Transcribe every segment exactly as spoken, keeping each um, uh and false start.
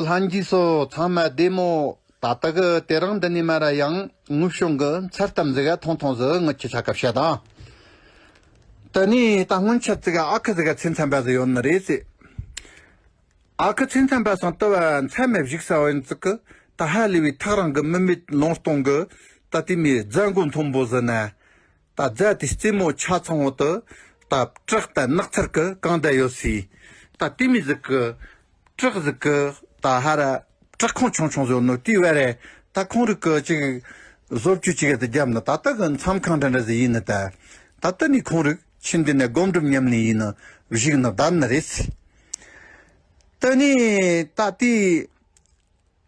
ལྷན་རྒྱས་ཚོ་ཚང་མ་བདེ་མོ། ད་ལྟ་གི་དེ་རིང་འདི་ནས་མར་ཡང་དངོས་བྱུང་གི་མཚར་གཏམ་ཟིག་ག་ཐུང་ཐུང་ཟིག་ངི་ཆི་ཆ་སྐབས་བཤད་དང་། དེ་ནས་ད་སྔོན་ཆད་ཟིག་ག་ཨ་ཁུ་ཟིག་ག་ཚེ་མཚམས་པ་ཟིག་ཡོད་ནི་རེད་ཟེར། ཨ་ཁུ་ཚེ་མཚམས་པ་སང་དུ་བ་མཚམས་མེད་བཞུགས་ས་བ་ཡིན་ཙི་གི། ད་ཧ་ལས་པའི་ཐག་རིང་གི་མི་མེད་ལུང་སྟོང་གི། ད་དེ་མོའི་རྫ་མགོ་མཐོན་པོ་ཟིག་ན། ད་རྫ་དེའི་རྩེ་མོ་ཆ་ཚང་བོ་དུ། ད་བྲག་ད་ནགས་ཚལ་གི་གང་བསྡད་ཡོད་སའི། ད་དེ་མོ་ཟིག་གི་བྲག་ཟིག་གི་ད་ཧ་ར་བྲག་ཁུང་ཆུང་ཆུང་ཟིག་ཡོད་ནོ་དེའི་བར་རེ། ད་ཁོང་རིགས་གི་ཅིག་བཟོ་བཅོས་ཅིག་ཏུ་བརྒྱབ་ནི་ད་ལྟ་གི་མཚམས་ཁང་འདྲ་འདྲ་ཟིག་ཡིན་ནི་ད། ད་ལྟ་ནི་ཁོང་རིགས་ཆེན་འདི་ནས་སྒོམ་སྒྲུབ་ཉམས་ལེན་ཡིན་ནི་བཞུགས་ནི་བསྡད་ནི་རེད། དེ་ནས་ད་དེའི་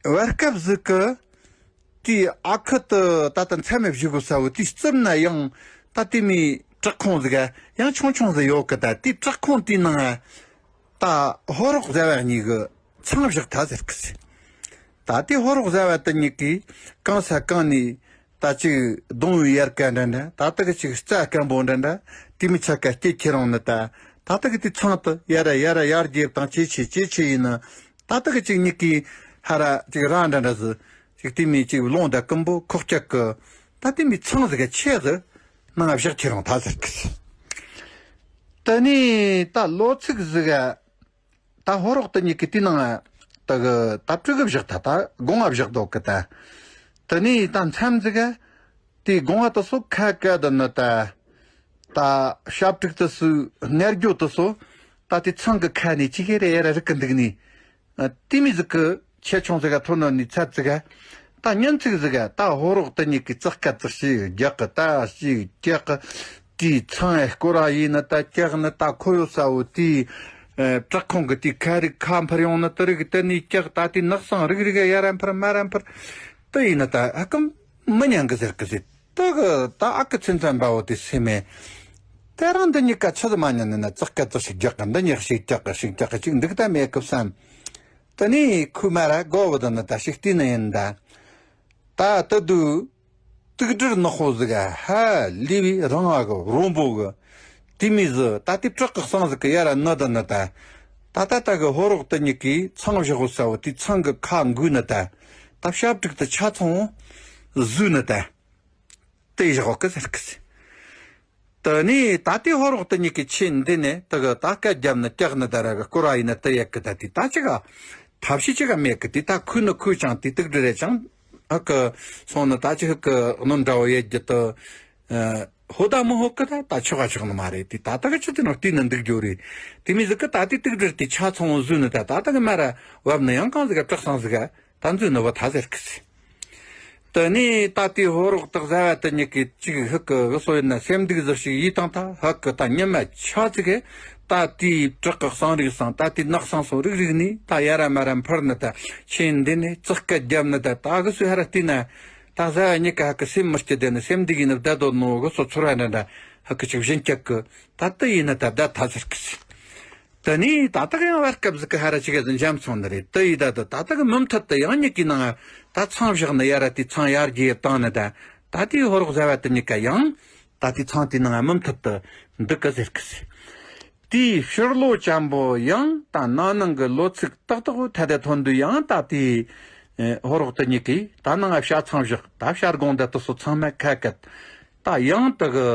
བར་སྐབས་ཟིག་གི། དེའི་ཨ་ཁུ་དུ་ད་ལྟ་མཚམས་མེད་བཞུགས་དགོས་ས་བོ་དེའི་རྩིབ་ན་ཡང་ད་དེ་མོའི་བྲག་ཁུང་ཟིག་ག་ཡང་ཆུང་ཆུང་ཟིག་ཡོད་གི། ད་དེའི་བྲག་ཁུང་དེའི་ནང་ད་ཕོ་རོག་བཟའ་བ་གཉིས་གི་ཚང་བཞག་ད་ཟེར་གི་ཟེར། ད་དེའི་ཕོ་རོག་བཟའ་བ་དེ་གཉིས་ཀྱིས་གང་ས་གང་ནས་ད་ཅིག་གདུང་བའི་ཡལ་ག་འདྲ་འདྲ། ད་ལྟ་གི་ཅིག་རྩྭ་སྐམ་པོ་འདྲ་འདྲ། དེ་མོ་ཆ་ག་སྐྱེ་ཁྱེར་ཡོང་ནི་ད། ད་ལྟ་གི་དེ་ཚང་དུ་ཡར་ར་ཡར་ར་ཡར་རྒྱས་དང་ཇེ་ཆེ་ཇེ་ཆེ་ཡིན་ནི། ད་ལྟ་གི་ཅིག་མྱིག་གིས་ཧ་ར་ཅིག་ར་འདྲ་འདྲ་ཟིག་ཅིག་དེ་མོའི་ཅིག་རླུང་ད་སྐམ་པོ་ཁོག་ཅག་གི། ད་དེ་མོའི་ཚང་ཟིག་ག་ཆེ་ཟིག་ནང་བཞག་ཁྱེར་ཡོང་ད་ཟེར་གི་ཟེར། དེ་ནས་ད་ལོ་ཚིགས་ཟིག་ག་ད་ཕོ་རོག་དེ་གཉིས་ཀྱི་དེའི་ནང་ད་གི་ད་ཕྲུ་གུ་བཞག་ད་ད་སྒོ་ང་བཞག་འདུག་གི་ད། དེ་ནས་ད་མཚམས་ཟིག་ག་དེའི་སྒོ་ང་དེ་ཚོ་ཁ་བཀལ་ད་ནི་ད། ད་ཞབས་ཕྲུག་དེ་ཚོའི་རྔ་རྒྱོ་དེ་ཚོ་ད་དེ་ཚང་གི་ཁ་ནས་ཅི་གེ་རེ་ཡར་ར་རིག་གི་འདུག་ནི། ཨ། དེ་མོ་ཟིག་གི་ཆེ་ཆུང་ཟིག་ག་ཐོན་ནོ་ནི་ཚད་ཟིག་ག་ད་ཉིན་ཅིག་ཟིག་ག་ད་ཕོ་རོག་དེ་གཉིས་ཀྱིས་ཙག་ག་ཙིག་ཞིག་རྒྱག་གི་ད་ཞིག་རྒྱག་གི། དེའི་ཚང་ཨེ་སྐོར་ར་ཡིན་ནི་ད་རྒྱག་ནི། ད་ཁོ་ཡོད་ས་བོ་དེའི་ཨེ་བྲག་ཁུང་གི་དེའི་ཁ་རིག་ཁ་འཕུར་ཡོང་ནི་དེ་རིག་དེ་ནས་རྒྱག་ད་དེའི་ནགས་སྲང་རིག་རིག་ཡར་ར་འཕུར་མར་ར་འཕུར། དེ་ཡིན་ནི་ད་ཧ་གི་མི་ཉན་གི་ཟེར་གི་ཟེར། དེ་གི་ད་ཨ་ཁུ་ཚེ་མཚམས་པ་བོ་དེ་སེམས་མེད། དེ་རིང་འདི་གཉིས་ཀ་ཆི་ཟིག་མ་ཉན་ནི་ན། ཙག་ག་ཙིག་ཞིག་རྒྱག་གི། འདི་གཉིས་ཞིག་རྒྱག་གི་ཞིག་རྒྱག་གི་ཅིག་འདུག་ད་མེད་གི་བསམ། དེ་ནས་ཁོས་མར་ར་སྒོ་བུད་ནི་ད་ཞིག་བལྟས་ནི་ཡིན་ད། ད་དེ་དུས་དུག་སྦྲུལ་ནག་པོ་ཟིག་ག་ཧ་ལས་པའི་རིང་ང་གི་རོང་པོ་གི་དེ་མོ་ཟིག་ད་དེ་བྲག་གི་གསང་ཟིག་གི་ཡར་ར་ནི་ད་ནི་ད། ད་ད་ད་གི་ཕོ་རོག་དེ་གཉིས་ཀྱིས་ཚང་བཞག་གོ་ས་བོ་དེའི་ཚང་གི་ཁ་འགུལ་ནི་ད། ད་ཞབས་ཕྲུག་དེ་ཆ་ཚང་བོ་ཟོས་ནི་ད། དེ་བཞག་གི་ཟེར་གི་ཟེར། དེ་ནས་ད་དེ་ཕོ་རོག་དེ་གཉིས་ཀྱིས་ཆེ་འདི་ནས་དེ་གི་ད་སྐད་རྒྱབ་ནི་རྒྱག་ནི་ད་ར་གི་སྐོར་ར་ཡིན་ནི་དེ་ཡག་གི་ད། དེ་ད་ཅི་ག་ཐབས་ཤེས་ཅི་ག་མེད་གི། དེ་ད་ཁོས་ནི་ཁོས་ཅང་དེ་དུག་སྦྲུལ་རེ་ཅང་ཧ་གི་སོང་ནི་ད་ཅི་ཧ་གི་གནོན་འདྲ་བོ་ཡེད་རྒྱུ་དེ། ཨ། ཧོ་ད་མི་ཧོ་གི་ད་ད་ཆོག་ག་ཆོག་ནི་མ་རེད། དེ་ད་ད་གི་ཆི་དེ་ནོ་བལྟས་ནི་འདུག་རྒྱུ་རེད། དེ་མོ་ཟིག་གི་ད་དེ་དུག་སྦྲུལ་དེ་ཆ་ཚང་བོ་ཟོས་ནི་ད། ད་ད་གི་མར་ར་བབས་ནི་ཡང་གང་ཟིག་ག་བྲག་གསང་ཟིག་ག་ད་འཛུལ་ནི་བོ་ད་ཟེར་གི་ཟེར། དེ་ནས་ད་དེ་ཕོ་རོག་དེ་བཟའ་བ་དེ་གཉིས་ཀྱིས་ཅིག་ཧ་གི་གི་སོ་ཡིན་ན་སེམས་སྡུག་ཟིག་ཞིག་ཡིས་བཏང་ད། ཧ་གི་ད་ཉི་མ་ཆ་ཙིག་གི་ད་དེའི་བྲག་གི་གསང་རིག་སང་ད་དེའི་ནགས་སྲང་སོ་རིག་རིག་ནས་ད་ཡར་ར་མར་ར་འཕུར་ནི་ད། ཆེ་འདི་ནས་ཙག་ག་རྒྱབ་ནི་ད། ད་གི་སུ་ཧ་ར་བལྟས་ན་ད་བཟའ་བ་གཉིས་ཀ་ཧ་གི་སེམས་མི་སྐྱིད་དེ་ནི་སེམས་སྡུག་ཡིན་ནི་བསྡད་དོ་ནོ་གི་སོ་ཚོར་བ་འདྲ་འདྲ་ཧ་གི་ཅིག་བཞིན་སྐྱག་གི་ད་དེ་ཡིན་ནི་ད་བསྡད་ད་ཟེར་གི་ཟེར། དེ་ནས་ད་ལྟ་ཡང་བར་སྐབས་ཟིག་གི་ཧ་ར་ཅིག་ག་འཇམ་སོང་ནི་རེད། དེ་ཡི་ད་དུ་ད་ལྟ་གི་མུ་མཐུད་དུ་ཡང་མྱིག་གི་ནང་ད་ཚང་བཞག་ནི་ཡར་ར་དེ་ཚང་ཡར་རྒྱས་བཏང་ནི་ད། ད་དེའི་ཕོ་རོག་བཟའ་བ་དེ་གཉིས་ཀ་ཡང་ད་དེ་ཚང་དེའི་ནང་མུ་མཐུད་དུ་འདུག་གི་ཟེར་གི་ཟེར། དེའི་ཕྱིར་ལོ་ཅན་པོ་ཡང་ད་ན་ནིང་གི་ལོ་ཚིགས་ཏག་ཏག་བོ་ཐ་དད་ཐོན་དུས་ཡང་ད་དེའི་ཕོ་རོག་དེ་གཉིས་ཀས་ད་ནང་བྱ་ཚང་བཞག་ད་བྱ་སྒོང་ད་དེ་ཚོ་ཚང་མ་ཁ་བཀལ། ད་ཡང་དེ་གི་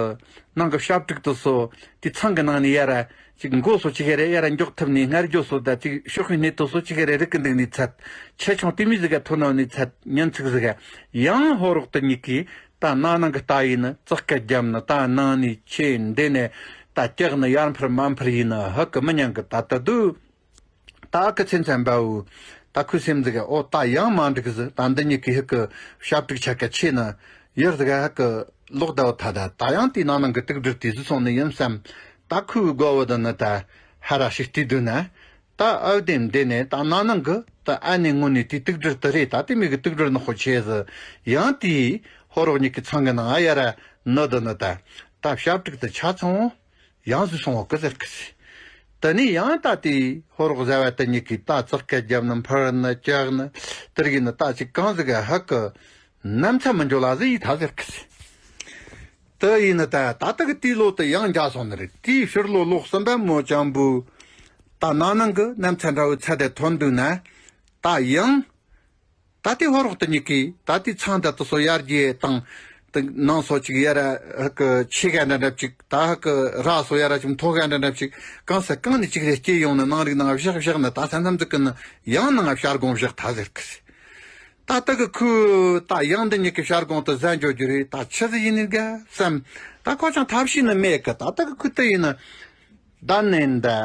ནང་གི་བྱ་ཕྲུག་དེ་ཚོ་དེ་ཚང་གི་ནང་ནས་ཡར་ར་ཅིག་མགོ་སོ་ཅི་གེ་རེ་ཡར་ར་མགྱོགས་ཐུབ་ནས་སྔར་རྒྱུ་སོ་ད་ཅིག་ཤོག་ཁུའི་སྣེ་དེ་ཚོ་ཅི་གེ་རེ་རིག་གི་འདུག་ནས་ཚད། ཆེ་ཆུང་དེ་མོ་ཟིག་ག་ཐོན་ནོ་ནས་ཚད་ཉིན་ཅིག་ཟིག་ག་ཡང་ཕོ་རོག་དེ་གཉིས་ཀས་ད་ན་ནིང་གི་ད་ཡིན་ནི་ཙག་ག་རྒྱབ་ནི་ད་ནང་ནས་ཆེ་འདི་ནས་ད་སྐྱག་ནི་ཡར་འཕུར་མར་འཕུར་ཡིན་ནི་ཧ་གི་མི་ཉན་གི། ད་ད་དུ་ད་ཨ་ཁུ་ཚེ་མཚམས་པའོ། ད་ཁོའི་སེམས་ཟིག་ག་ཨོ་ད་ཡང་མ་འགྲིག་ཟིག་ད་འདི་གཉིས་ཀྱི་ཧ་གི་བྱ་ཕྲུག་ཆ་ག་ཆེ་ནི་ཡར་ཟིག་ག་ཧ་གི་ལོག་ད་བ། ད་ད་ད་ཡང་དེའི་ན་ནིང་གི་དུག་སྦྲུལ་དེ་ཟོས་སོང་ནི་ཡིན་བསམ། ད་ཁོའི་མགོ་བོ་དེ་ནི་ད་ཧ་ར་ཞིག་བལྟས་དུས་ན། ད་ཨའུ་དེ་འདི་ནས་ད་ན་ནིང་གི་ད་ཨ་ནེ་དངོས་ནས་དེའི་དུག་སྦྲུལ་དེ་རེད། ད་དེ་མོ་གི་དུག་སྦྲུལ་ནག་པོ་ཆེ་ཟིག་ཡང་དེའི་ཕོ་རོག་གཉིས་ཀྱི་ཚང་གི་ནང་ཨ་ཡར་ར་ནི་དེ་ནི་ད། ད་བྱ་ཕྲུག་དེ་ཆ་ཚང་བོ་ཡང་ཟོས་སོང་བ་གི་ཟེར་གི་ཟེར། དེ་ནས་ཡང་ད་དེའི་ཕོ་རོག་བཟའ་བ་དེ་གཉིས་ཀྱིས་ད་ཙག་ག་རྒྱབ་ནི་འཕུར་ནི་སྐྱག་ནི་དེ་རིགས་ནི་ད་ཅིག་གང་ཟིག་ག་ཧ་གི་ནམ་ཚ་མི་འཇོ་ལ་ཟིག་ཡིས་ད་ཟེར་གི་ཟེར། དེ་ཡིན་ནི་ད་ད་ལྟ་གི་དེའི་ལོ་དེ་ཡང་འཇའ་སོང་ནི་རེད། དེའི་ཕྱིར་ལོ་ལོ་གསུམ་པ་མོ་ཅན་པོ་ད་ན་ནིང་གི་ནམ་ཚ་འདྲ་བོ་ཚ་དེ་ཐོན་དུས་ན། ད་ཡང་། ད་དེ་ཕོ་རོག་དེ་གཉིས་ཀྱིས་ད་དེ་ཚང་ད་དེ་སོ་ཡར་རྒྱས་དང་། དེ་ནང་སོ་ཅིག་ཡར་ཧ་གི་ཆེ་ག་འདྲ་འདྲ་ཅིག་ད་ཧ་གི་ར་སོ་ཡར་ཅིག་མཐོ་ག་འདྲ་འདྲ་ཅིག་གང་ས་གང་ནས་ཅིག་རེ་སྐྱེས་ཡོང་ན་ནང་རིག་ནང་བཞག་བཞག་ན་ད་ས་མཚམས་ཟིག་གི་ནི་ཡང་ནང་བྱ་སྒོང་བཞག་ད་ཟེར་གི། ད་ད་གི་ཁོས་ད་ཡང་འདི་གཉིས་ཀྱི་བྱ་སྒོང་དུ་ཟ་འཇོག་རྒྱུ་རེད། ད་ཆི་ཟིག་ཡིན་ནི་ག་བསམ། ད་ཁོ་ཅང་ཐབས་ཤེས་ནི་མེད་གི། ད་ད་གི་ཁོས་དེ་ཡིན་ན་ད་ནས་འདི་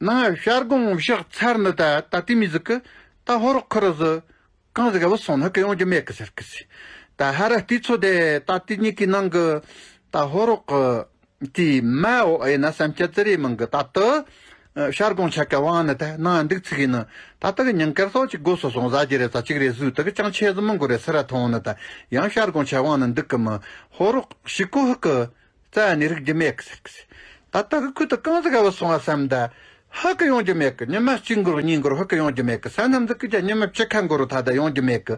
ནང་བྱ་སྒོང་བཞག་ཚར་ནི་ད་ད་དེ་མི་ཟིག་གི་ད་ཕོ་རོག་ཁུར་ཟི་གང་ཟིག་ག་བུད་སོང་ན་ཧ་གི་ཡོང་རྒྱུ་མེད་གི་ཟེར་གི། ད་ཧ་ར་དུས་ཚོད་དེ་ད་དེ་གཉིས་ཀྱི་ནང་གི་ད་ཕོ་རོག་གི་དེའི་མ་འོ་ཨེ་ན་བསམ་ཁྱད་ཙི་རེ་མང་གི། ད་དུ་བྱ་སྒོང་ཆ་ག་བང་ནི་ད་ནང་འདུག་ཚིག་ཡིན་ནི་ད་ད་གི་ཉིན་དཀར་སོགས་ཅིག་སྒོ་སོ་སོང་ཟ་རྒྱུ་རེད། ད་ཅིག་རེ་ཟོས་ད་གི་ཅང་ཆེ་ཟི་མང་གོ་རེ་སི་ར་ཐོང་ནི་ད་ཡང་བྱ་སྒོང་ཆ་བང་ནི་འདུག་གི་མི་ཕོ་རོག་ཞིག་གོ་ཧ་གི་རྩ་ནས་རིག་རྒྱུ་མེད་གི་ཟེར་གི། ད་ལྟ་གི་ཁོས་ད་གང་ཟིག་ག་བུད་སོང་བ་བསམ་ད། ཧ་གི་ཡོང་རྒྱུ་མེད་གི། ཉི་མ་གཅིག་འགོར་གཉིས་འགོར་ཧ་གི་ཡོང་རྒྱུ་མེད་གི། ས་མཚམས་ཟིག་གི་ཀྱང་ཉི་མ་བཅུ་ཁ་འགོར་ད་ད་ཡོང་རྒྱུ་མེད་གི།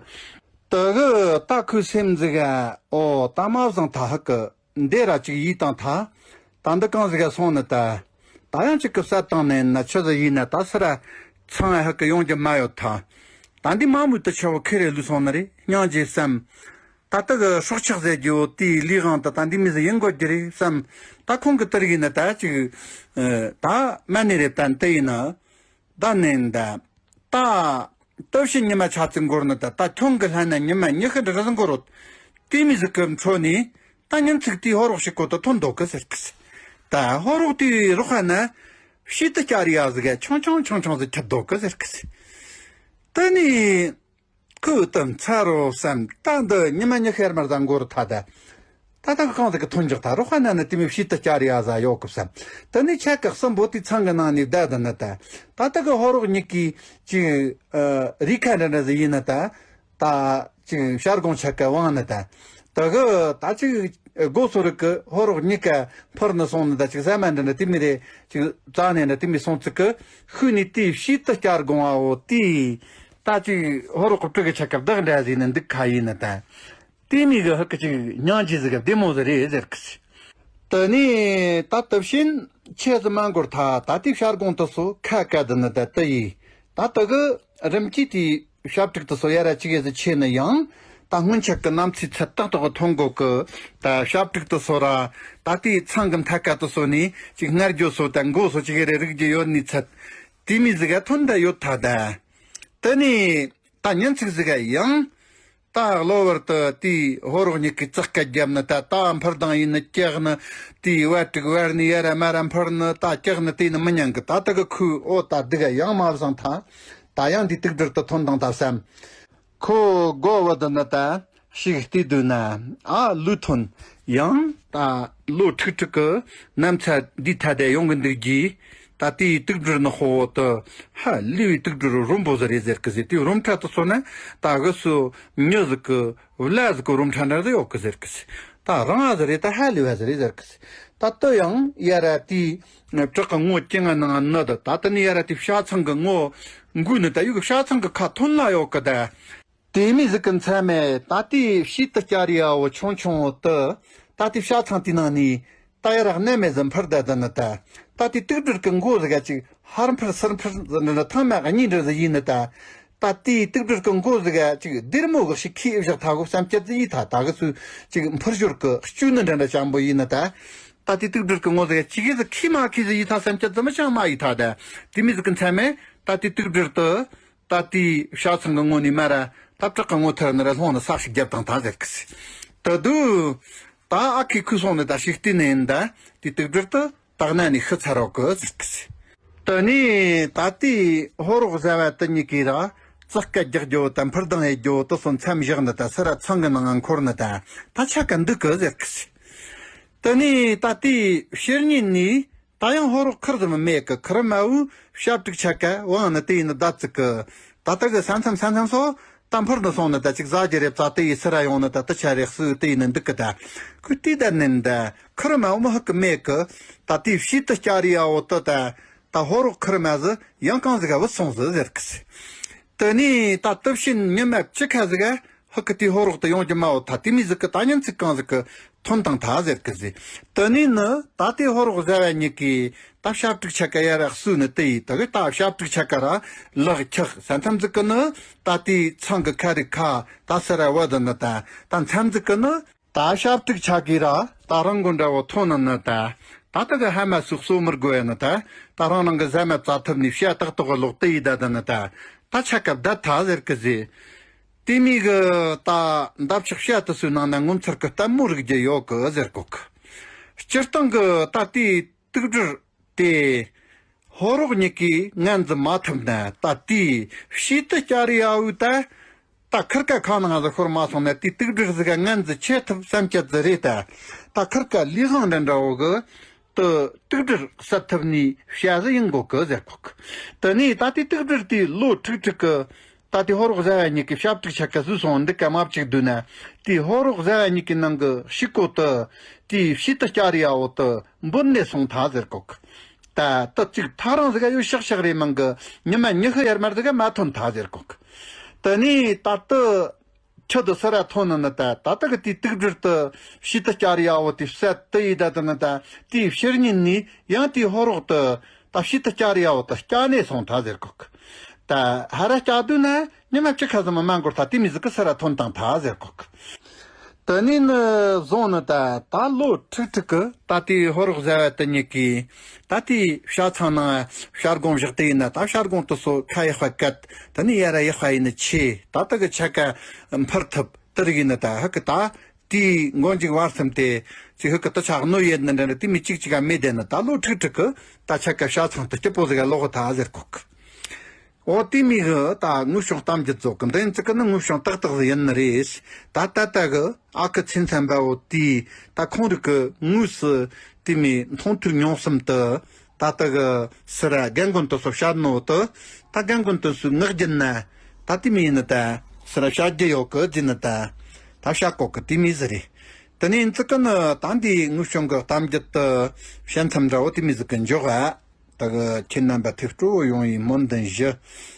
ད་གི་ད་ཁོའི་སེམས་ཟིག་ག་ཨོ་ད་མ་བཟང་ད་ཧ་གི་འདི་ར་ཅིག་ཡིད་དང་ད། ད་འདི་གང་ཟིག་ག་སོང་ནི་ད། ད་ཡང་ཅིག་གི་བསད་བཏང་ནས་ན་ཆི་ཟིག་ཡིན་ན་ད་སི་ར་ཚང་ཧ་གི་ཡོང་རྒྱུ་མ་ཡོད་ད། ད་འདི་མ་མོའི་དུ་ཆ་བོ་ཁེ་རེ་ལུས་སོང་ནི་རེད་སྙིང་རྗེ་བསམ། ད་ལྟ་གི་སྲོག་ཆགས་ཟེར་རྒྱུ་དེའི་ལུས་དབང་དུ་ད་འདི་མི་ཟིག་ཡིན་དགོས་རྒྱུ་རེད་བསམ། ད་ཁོང་གི་དེར་ཡིན་ན་ད་ཅིག་ད་མ་ནི་རེད་ད་དེ་ཡིན་ན། ད་ནི་འདི་ད་སྟོབས་ཤིན་ཉི་མ་ཆ་ཙིག་འགོར་ནི་ད་ད་ཁྱོང་གི་ལྷན་ན་ཉི་མ་ཉི་ཤུ་འདྲ་ཟིག་འགོར་རོ། དེ་མི་ཟིག་གི་འཕྲོ་ནས་ད་ཉིན་ཚིག་དེའི་ཕོ་རོག་ཞིག་གོ་ད་ཐོན་འདུག་གི་ཟེར་གི། ད་ཕོ་རོག་དེའི་རོགས་ཧ་ན་ཕྱི་དུ་སྐྱ་རི་ཡ་ཟིག་ག་ཆུང་ཆུང་ཆུང་ཆུང་ཟིག་ཁྱབ་འདུག་གི་ཟེར་གི། དེ་ནས། ཁོས་དུ་མཚར་རོ་བསམ། ད་འདི་ཉི་མ་ཉི་ཤར་མར་ད་འགོར་ཐ་ད། ད་ད་གང་ཟིག་གི་ཐོན་འཇོག་ད་རོགས་ཧ་ན་ནི་དེ་མི་ཕྱིས་ཏི་སྐྱ་རི་ཨ་ཟ་ཡོད་གི་བསམ། དེ་ནི་ཆ་གི་གསུམ་པོ་དེ་ཚང་གི་ནང་ནས་བསྡད་དི་ནི་ད། ད་ད་གི་ཕོ་རོག་གཉིས་ཀྱིས་ཅིག་རི་ཁ་འདྲ་འདྲ་ཟིག་ཡིན་ནི་ད། ད་ཅིག་བྱ་སྒོང་ཆ་གི་བང་ནི་ད། ད་གི་ད་ཅིག་སྒོ་སོ་རི་གི་ཕོ་རོག་གཉིས་ཀ་འཕུར་ནི་སོང་ནི་ད་ཅིག་ཟ་མ་འདྲ་འདྲ་དེ་མི་རེ་ཅིག་རྩ་ནས་འདྲ་དེ་མི་སོང་ཚིག་གི། ཤུལ་ནས་དེའི་ཕྱིས་ཏི་སྐྱ་སྒོང་བ་བོ་དེ། ད་ཅིག་ཕོ་རོག་གི་ཕྲུ་གུ་ཆ་ག་བདག་འདྲ་ཟིག་ནི་འདུག་ཁ་ཡིན་ནི་ད། དེ་མི་གི་ཧ་གི་ཅིག་སྙིང་རྗེ་ཟིག་གི་བདེ་མོ་ཟིག་རེད་ཟེར་གི། དེ་ནས་ད་དུ་ཕྱིན་ཆེ་ཟི་མ་འགོར་ཐ་ད་དེའི་བྱ་སྒོང་དུ་སོ་ཁ་བཀལ་དི་ནི་ད་དེ་ཡིས་ད་དུ་གི་རིམ་གྱིས་དེའི་བྱ་ཕྲུག་དུ་སོ་ཡ་ར་ཅིག་ཡེ་ཟི་ཆེ་ནི་ཡང་ད་སྔོན་ཆད་གི་གནམ་སའི་ཚད་ཏག་ཏག་གི་ཐོན་གོ་གི། ད་བྱ་ཕྲུག་དུ་སོ་ར་ད་དེའི་ཚང་གི་མཐའ་ཀ་དུ་སོ་ནས་ཅིག་སྔར་རྒྱུ་སོ་ད་མགོ་སོ་ཅིག་ཡེ་རེ་རིག་རྒྱུ་ཡོད་ནི་ཚད་དེ་མི་ཟིག་ག་ཐོན་ད་ཡོད་ཐ་ད། དེ་ནས་ད་ཉིན་ཚིག་ཟིག་ག་ཡང་། ད་གློ་བུར་དུ་དེའི་ཕོ་རོག་གཉིས་ཀྱིས་ཙག་སྐད་བརྒྱབ་ནི་ད་ད་འཕུར་ལྡིང་ཡིན་ནི་ཀྱག་ནི། དེའི་བ་ཕྲུག་བར་ནི་ཡ་ར་མ་ར་འཕུར་ནི་ད་ཀྱག་ནི་དེ་ནི་མི་ཉན་གི། ད་ད་གི་ཁོས་ཨོ་ད་འདི་ག་ཡང་མ་བཟང་ཐ། ད་ཡང་འདི་དུག་སྦྲུལ་དུ་ཐོན་དང་ད་བསམ། ཁོ་མགོ་བོ་དུ་ནི་ད་ཞིག་བལྟས་དུས་ན་ཨ་ལུས་ཐོན། ཡང་ད་ལོ་ཁྲིག་ཁྲིག་གི་ནམ་ཚ་འདི་ཐ་དད་ཡོང་གི་འདུག་གི། ད་དེའི་དུག་སྦྲུལ་ནི་ཧོ་དུ་ཧ་ལས་པའི་དུག་སྦྲུལ་རོམ་པོ་ཟིག་རེད་ཟེར་གི་ཟེར། དེའི་རོམ་ཁྲ་དུ་སོ་ན་ད་གི་སུ་མྱི་ཟིག་གི་བླ་ཟིག་གི་རོམ་ཁྲ་འདྲ་ཟིག་ཡོད་གི་ཟེར་གི་ཟེར། ད་རང་ཨ་ཟིག་རེད་ད་ཧ་ལས་པ་ཟིག་རེད་ཟེར་གི་ཟེར། ད་དུ་ཡང་ཡ་ར་དེའི་བྲག་གི་ངོ་ཅི་ང་ནང་ནི་དུ་ད་དུ་ནི་ཡ་ར་དེའི་བྱ་ཚང་གི་ངོ་འགུལ་ནི་ད་ཡུག་གི་བྱ་ཚང་གི་ཁ་ཐོན་ལ་ཡོད་གི་ད། དེ་མི་ཟིག་གི་མཚན་མེད་ད་དེའི་ཕྱིས་ཏི་སྐྱ་རི་ཨ་བོ་ཆུང་ཆུང་དུ་ད་དེའི་བྱ་ཚང་དེའི་ནང་ནས་ད་ཡ་ར་གནས་མེད་ཟིན་འཕུར་ད་དི་ནི་ད། ད་དེའི་དུག་སྦྲུལ་གི་མགོ་ཟིག་ག་ཅིག་ཧར་འཕུར་ཚུར་འཕུར་ཟིན་འདྲ་ཐང་མ་གཉིས་འདྲ་ཟིག་ཡིན་ནི་ད། ད་དེའི་དུག་སྦྲུལ་གི་མགོ་ཟིག་ག་ཅིག་སྡེར་མོ་གི་ཞིག་ཁྱེར་བཞག་ཐ་གོ་བསམ་སྐྱེད་ཟིག་ཡིས་ཐ་ད་གི་སུ་ཅིག་འཕུར་ཞོར་གི་སྐྱུག་ནི་འདྲ་འདྲ་ཅང་པོ་ཡིན་ནི་ད། ད་དེའི་དུག་སྦྲུལ་གི་མགོ་ཟིག་ག་ཅིག་གི་ཟིག་ཁྱེར་མ་ཁྱེར་ཟིག་ཡིས་ཐ་བསམ་སྐྱེད་ཟིག་མི་ཅང་མ་ཡིས་ཐ་ད། དེ་མི་ཟིག་གི་མཚན་མེད་ད་དེའི་དུག་སྦྲུལ་དུ། ད་དེའི་བྱ་ཚང་གི་ངོ་ནས་མ་ར་ད་བྲག་གི་ངོ་ཐར་ནི་ར་ལྷོང་ནི་ས་ཞིག་རྒྱབ་དང་ད་ཟེར་གི་ཟེར། ད་དུ་ད་ཨ་ཁུས་ཁུ་སོང་ནི་ད་ཞིག་བལྟས་ནས་ཡིན་ད་དེའི་དུག་སྦྲུལ་དུ་དག་ན་ནས་ཤི་ཚར་རོག་གི་ཟེར་གི་ཟེར། དེ་ནས་ད་དེའི་ཕོ་རོག་ཟ་བ་དེ་གཉིས་ཀྱིས་ར་ཙག་སྐད་རྒྱག་རྒྱུ་དང་འཕུར་ལྡིང་ཡེད་རྒྱུ་དུ་སོ་མཚམས་བཞག་ནི་ད་སི་ར་ཚང་གི་ནང་ང་འཁོར་ནི་ད་ད་ཆ་ག་འདུག་གི་ཟེར་གི་ཟེར། དེ་ནས་ད་དེའི་ཕྱི་ཉིན་ནས། ད་ཡང་ཕོ་རོག་ཁུར་ཙམ་མེད་གི། ཁུར་མ་བུ་ཤ་ཕྲུག་ཆ་ག་བང་ནི་དེ་ཡིན་ནི་ད་ཙིག་གི། ད་ལྟ་གི་ས་མཚམས་ས་མཚམས་སོ་ད་འཕུར་ནི་སོང་ནི་ད་ཅིག་ཟ་རྒྱུ་རེབ་ཙ་དེ་ཡི་སི་ར་ཡོང་ནི་ད་ཏི་ཆ་རེག་སུ་དེ་ཡིན་ནི་འདུག་གི། ད་ཁོས་དེ་ད་ནི་ད་ཁུར་མ་བུ་མི་ཧུག་གི་མེད་གི། ད་དེའི་ཕྱིས་ཏི་སྐྱ་རི་ཡ་བོ་ཏི་ད་ད་ཕོ་རོག་ཁུར་མ་ཟི་ཡང་གང་ཟིག་ག་བུད་སོང་ཟི་ཟེར་གི། དེ་ནས་ད་དུ་ཕྱིན་ཉི་མ་བཅུ་ཁ་ཟིག་ག་ཧུག་གི་དེའི་ཕོ་རོག་ཏི་ཡོང་རྒྱུ་མ་བོ་ད་དེ་མི་ཟིག་གི་ད་ཉིན་ཚིག་གང་ཟིག་གི། ཐོན་བཏང་ཐལ་ཟེར་གི་ཟེ། དེ་ནས་ནི་ད་དེ་ཧོ་རོག་གཟའ་བ་གཉིས་ཀྱིས་ད་བྱ་ཕྲུག་ཆ་ག་ཡར་ར་གསོས་ནི་དེ་ཡིས་དེ་གི་ད་བྱ་ཕྲུག་ཆ་ག་ར་ལག་འཁྱག་ས་མཚམས་ཟིག་གི་ནི་ད་དེའི་ཚང་གི་ཁ་རི་ཁ་ད་སི་ར་བ་དི་ནི་ད་ད་མཚམས་ཟིག་གི་ནི། ད་བྱ་ཕྲུག་ཆ་གིས་ར་ད་རང་གི་འདྲ་བོ་ཐོན་ནི་ནི་ད། ད་ད་གི་ཧ་མ་སུ་གསོ་མི་དགོས་ཡ་ནི་ད། ད་རང་རང་གི་ཟ་མ་བཙའ་ཐུབ་ནི་བྱ་ཏག་ཏག་གི་ལོག་དེ་ཡི་ད་ད་ནི་ད། ད་ཆ་སྐབས་ད་ཐ་ཟེར་གི་ཟེ། དེ་མི་གི་ད་འདབ་ཆགས་བྱ་དུ་སུའི་ནང་ན་ངོ་མཚར་གི་ལྟད་མོ་རིག་རྒྱུ་ཡོད་གི་ཟེར་གོ་གི། སྤྱིར་བཏང་གི་ད་དེའི་དུག་སྦྲུལ་དེ། ཧོ་རོག་གཉིས་ཀྱིས་ངན་འཛི་མ་ཐུབ་ན་ད་དེའི་བྱེད་དུ་བསྐྱར་ཡའུ་ད། ད་ཁིར་ཀ་ཁ་ནང་ང་ཤོར་མ་སོང་ན་དེའི་དུག་སྦྲུལ་ཟིག་ག་ངན་འཛི་ཆེ་ཐུབ་བསམ་ཅད་ཟི་རེད་ད། ད་ཁིར་ཀ་ལས་དབང་འདྲ་འདྲ་བོ་གི་དུ་དུག་སྦྲུལ་བསད་ཐུབ་ནི་བྱ་ཟི་ཡིན་གོ་གི་ཟེར་གོ་གི། དེ་ནས་ད་དེའི་དུག་སྦྲུལ་དེའི་ལོ་ཁྲིག་ཁྲིག་གི། ད་དེ་ཧོ་རོག་གཟའ་བ་གཉིས་ཀྱི་བྱ་ཕྲུག་ཆ་ག་ཟོས་སོང་འདི་ག་མ་བཅུག་འདུག་ན། དེ་ཧོ་རོག་གཟའ་བ་གཉིས་ཀྱི་ནང་གི་ཕྱུག་པོ་དེ་དེའི་བྱེད་དུ་བསྐྱར་ཡའོ་དེ་འབུད་ནས་སོང་ཐལ་ཟེར་གོ་གི། ད་དེ་གཅིག་ཐག་རིང་ཟིག་ག་ཡོད་ཤག་ཤག་རེད་མང་གི། ཉི་མ་ཉི་ཤུ་ཡར་མར་ཟིག་ག་མ་ཐོན་ཐལ་ཟེར་གོ་གི། དེ་ནས་ད་དེ་ཁྱི་དེ་སི་ར་ཐོན་ནི་ནི་ད་ད་ལྟ་གི་དེའི་དུག་སྦྲུལ་དེ་བྱེད་དུ་བསྐྱར་ཡའོ་དེ་བསད་དེ་ཡི་ད་དེ་ནི་ད་དེའི་ཕྱིར་ཉིན་ནས་ཡང་དེའི་ཧོ་རོག་དེ་ད་བྱེད་དུ་བསྐྱར་ཡའོ་དེ་བསྐྱར་ནས་སོང་ཐལ་ཟེར་གོ་གི། ད་ཧ་ར་བསྐྱར་དུས་ན་ཉི་མ་བཅུ་ཁ་ཙམ་མ་འགོར་ཐལ་དེ་མི་ཟིག་གི་སི་ར་ཐོན་བཏང་ཐལ་ཟེར་གོ་གི། དེ་ནས་ནི་བཟུང་ནི་ད་ད་ལོ་ཁྲིག་ཁྲིག་གི་ད་དེའི་ཧོ་རོག་གཟའ་བ་དེ་གཉིས་ཀྱིས་ད་དེའི་བྱ་ཚང་ནང་བྱ་སྒོང་བཞག་དེ་ཡིན་ན་ད་བྱ་སྒོང་དེ་སོ་ཁ་ཡག་པ་བཀལ། དེ་ནས་ཡར་ར་ཡག་པ་ཡིན་ནི་ཆེ་ད་ད་གི་ཆ་ག་འཕུར་ཐུབ་དེ་རིགས་ཡིན་ནི་ད་ཧ་གི་ད། དེའི་མགོ་མཇུག་བར་གསུམ་དེ་ཅིག་ཧུ་ཀི་དུ་ཆག་གནོད་ཡོད་ནི་འདྲ་འདྲ་དེ་མི་གཅིག་གཅིག་ག་མེད་དེ་ནི་ད་ལོ་ཁྲིག་ཁྲིག་གི་ད་ཆ་ག་བྱ་ཚང་དུ་སྐྱིད་པོ་ཟིག་ག་ལོག་གི་ཐལ་ཟེར་གོ་གི། འོ་དེ་མི་གི་ད་དངོས་བྱུང་གཏམ་རྒྱུད་ཚོགས་གི་འདི་ཚིག་གི་ནི་དངོས་བྱུང་ཏག་ཏག་ཟིག་ཡིན་ནི་རེད། ད་ད་ལྟ་གི་ཨ་ཁུ་ཚེ་མཚན་པ་བོ་དེས་ད་ཁོང་རིག་གི་དངོས་སུ་དེ་མི་མཐོང་ཐོས་མྱོང་གསུམ་དུ། ད་ལྟ་གི་སི་ར་རྒན་རྒོན་དེ་ཚོ་བཤད་ནོ་དེ། ད་རྒན་རྒོན་དེ་ཚོའི་ངག་རྒྱུན་ན་ད་དེ་མི་ཡིན་ནི་ད་སི་ར་བཤད་རྒྱུ་ཡོད་གི་ཟེར་ནི་ད། ད་བཤད་གོ་གི་དེ་མི་ཟིག་རེད། དེ་ནས་ཚིག་གི་ནི་ད་འདིའི་དངོས་བྱུང་གི་གཏམ་རྒྱུད་དེ་བཤད་མཚམས་འདྲ་བོ་དེ་མི་ཟིག་གི་འཇོག་ཨ། ད་གི་ཁྱེད་རྣམ་པ་ཐུགས་སྤྲོ་བོ་ཡོང་བའི་སྨོན་འདུན་ཞུ།